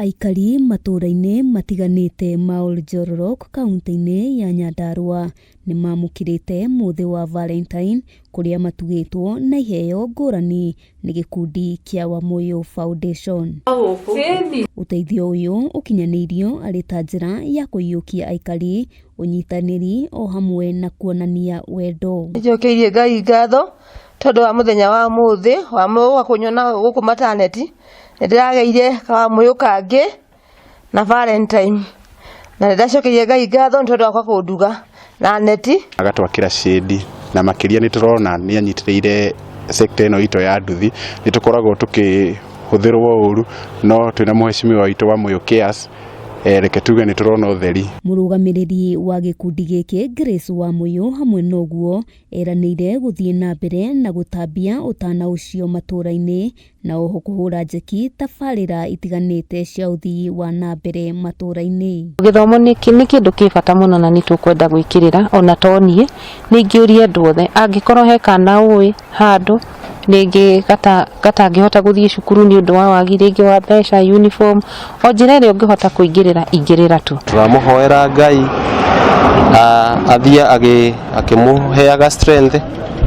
Aikari matũũra-inĩ matiganĩte ma Oljororok kaunti-inĩ ya Nyandarua nĩ mamũkĩrĩte mũthĩ wa Valentine kũrĩa matugĩtwo na iheo ngũrani nĩ gĩkundi kĩa Wamuyu Foundation. Ũteithio ũyũ ũkinyanĩirio arĩ ta njĩra ya kũiyũkia aikari, ũnyitanĩri o hamwe na kuonania wendo. Nĩnjokeirie Ngai ngatho tondũ wa mũthenya wa ũmũthĩ wa gũka kũnyona gũkũ mataneti. Nĩndĩragĩire kawamũyũ kangĩ na Valentine na nĩndacokeirie Ngai ngatho nĩ tondũ wa gũka kũnduga na neti. Agatwakĩra shade na makĩria nĩ tũrona nĩ anyitĩrĩire sector ĩno itũ ya nduthi. Nĩ tũkoragwo tũkĩhũthĩrwo ũru, no twĩna mũhecimiwa witũ Wamuyu Cares, reke tuge nĩ tũrona ũtheri. Mũrũgamĩrĩri wa gĩkundi gĩkĩ Grace Wamuyu hamwe na ũguo eranĩire gũthiĩ na mbere na gũtambia ũtana ũcio matũũra-inĩ na oho kũhũra njeki tabarĩra itiganĩte cia ũthii wa na mbere matũũra-inĩ. Gĩthomo nĩ kĩndũ kĩ bata mũno na nĩ tũkwenda gwĩkĩrĩra ona to niĩ nĩ ingĩũria andũ othe angĩkorwo he kana ũĩ handũ rĩngĩ gatangĩhota gũthiĩ cukuru nĩ ũndũ wa wagi rĩngĩ wa mbeca, uniform, o njĩra ĩrĩa ũngĩhota kũingĩrĩra ingĩrĩra tu. Tũramũhoera Ngai athiĩ akĩmũheaga strength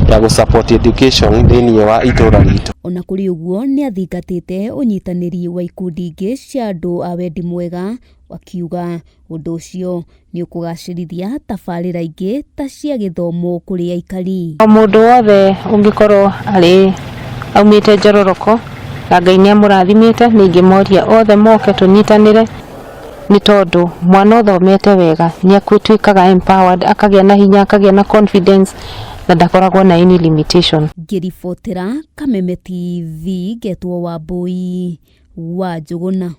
ya gũ support education thĩinĩ wa itũra ritũ. Ona kũrĩ ũguo nĩ athingatĩte ũnyitanĩri wa ikundi ingĩ cia andũ a wendi mwega, akiuga ũndũ ũcio nĩ ũkũgacĩrithia tabarĩra ingĩ ta cia gĩthomo kũrĩ aikari. O mũndũ wothe ũngĩkorwo arĩ aumĩte Njororoko na Ngai nĩ amũrathimĩte, nĩ ingĩmoria othe moke tũnyitanĩre nĩ tondũ mwana ũthomete wega nĩ atuĩkaga empowered, akagĩa na hinya, akagĩa na confidence na ndakoragwo na any limitation. Ngĩribotera Kameme TV ngetwo Wambui wa Njũgũna.